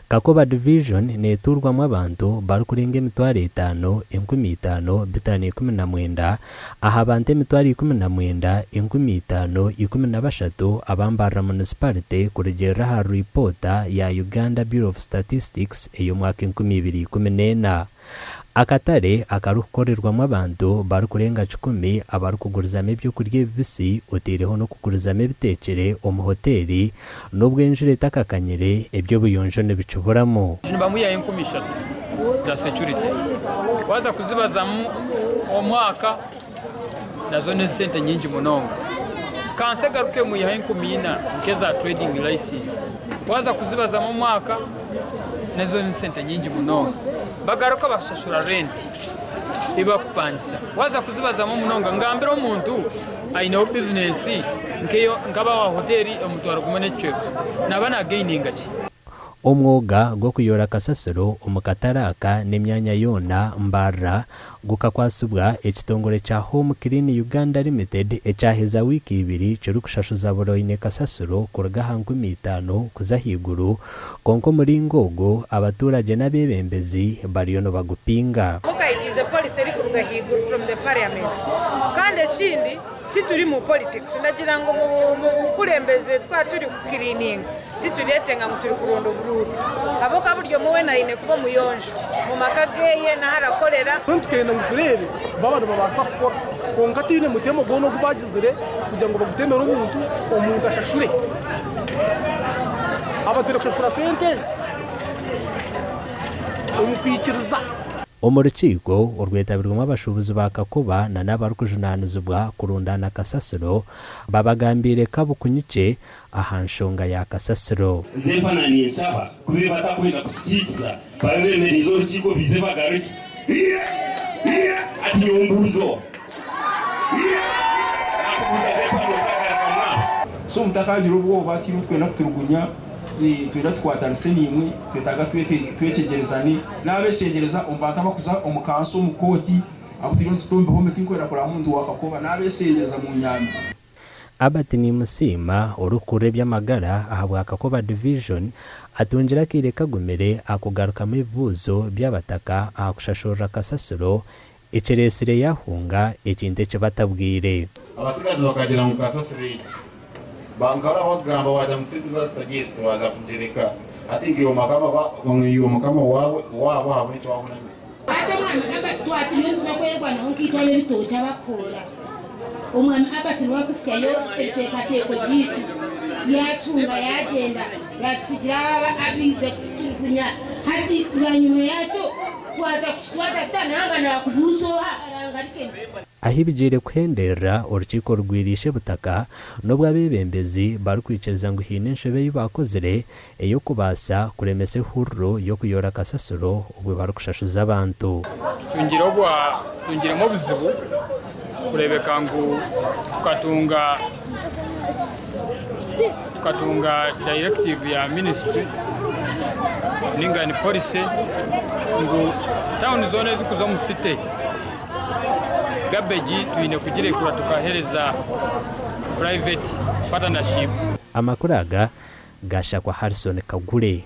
Kakoba Division neetuurwamu abantu barikurenga 5000, 5519 aha bantu 195, 513 aba Mbarara Munisiparite kurugiirira aha ripoota ya Uganda Bureau of Statistics ey'omwaka 2014. Akatare akarikukorerwamu abantu barikurenga kikumi abarikugurizamu eby'okurya ebibisi oteireho n'okugurizamu ebiteekire omu hoteeri n'obu enjura etakakanyire eby'obuyonjo nibikiburamu. Nibamwihaho 3000 za security waaza kuzibazamu omwaka nazo n'esente nyingi munonga. Kanso egaruka emwihaho 4000 nk'eza trading license waaza kuzibazamu omwaka nazo n'esente nyingi munonga. Bagaruka bashashura rent ei barikupangisa waaza kuzibazamu munonga ngambira omuntu aineho bizinesi nk'aba hoteeri 10,000 n'ekicweka naaba naagaininga ki? Omwoga gw'okuyoora kasasiro omu katare aka n'emyanya yoona Mbarara gukakwatsibwa ekitongore kya Home Clean Uganda Limited ekyaheza wiiki ibiri kirikushashuza buri oine kasasiro kuruga aha 5000 kuza ahaiguru kwonka omuringo ogu abaturage n'abeebembezi bariyo nibagupinga. Mukaitiize policy erikuruga ahaiguru from the parliament kandi ekindi tituri mu politics ndagira ngu omu bukurembeze twaba turi ku cleaninga tituretenga ngu turi kuronda oburuuru ahabw'okuba buri omwe weena aine kuba omuyonjo mu maka geye n'ahu arakorera. Mbwenu tukenda ngu tureebe baaba nibabaasa kukora kwonka tihaine mutemo gwona ogu bagizire kugira ngu bagutemere omuntu, omuntu ashashure. Abatwire kushashura sente ezi omu kwikiriza. Omu rukiiko orwetabirwemu abashuubuzi ba Kakoba na n'abarikujunaanizibwa kurundaana kasasiro, babagambiire kabukunyikye aha nshonga ya kasasiro. Zeefa na Nyenshaba ku babaire batakwenda kutukiikisa, babe beemereize orukiiko baize bagarukye. Ati nyowe mbuuza oha? Naakubuuza Zeefa nooza kugarukamu aba? So mutakagira obwoba, tiimwe twenda kuturugunya, nitwenda tukwatanise naimwe, nitwetaaga twekyegyerezane. Naabeshengyereza omu bantu abakuza omu kanso, omu kooti, abu turiyo nituta omu bihome, tinkwenda kureba muntu wa kakoba, naabeshengyereza munyambe. Albert Nimusiima, orikukurira eby'amagara ahabwa Kakoba Division atungire akaire kagumire aha kugarukamu ebibuuzo by'abataka aha kushashurira kasasiro ekireetsire yahunga ekintu eki batabwire. Abatsigazi bakagira ngu kasasiro egi bankara bakugamba wagira ngu sente zaaza zitagyesi tiwaza kugireka hati nka iwe mukama waabo ahabw'enki wahunamire. Hati omwami Albert twaba turiyo nituza kwerwanaho nkaitwe ab'ebitookye abakuhoora, omwami Albert niwe arikuhitsyayo ebiteekateeko byaitu, yaatunga yaagyenda yaatutsigira aba abaija kutujugunya. Hati bwanyima yaakyo twaza kukitwaza tuta? Nangwa naakubuuza oha arangarukemu. Ahi bigiire kuhenderera, orukiiko rugwire Ishe-butaka n'obu abeebembezi barikwikiriza ngu haine enshobe ei baakozire ey'okubaasa kuremesa ehururu y'okuyoora kasasiro obwo barikushashuza abantu. Tutungire obwa tutungiremu obuzibu kureebeka ngu tukatunga tukatunga directive ya ministry ninga ni policy ngu tawuni zoona ezirikuza omu city garbage twine kugirekura tukaheereza private partnership. Amakuru aga Gashakwa Harrison Kagure.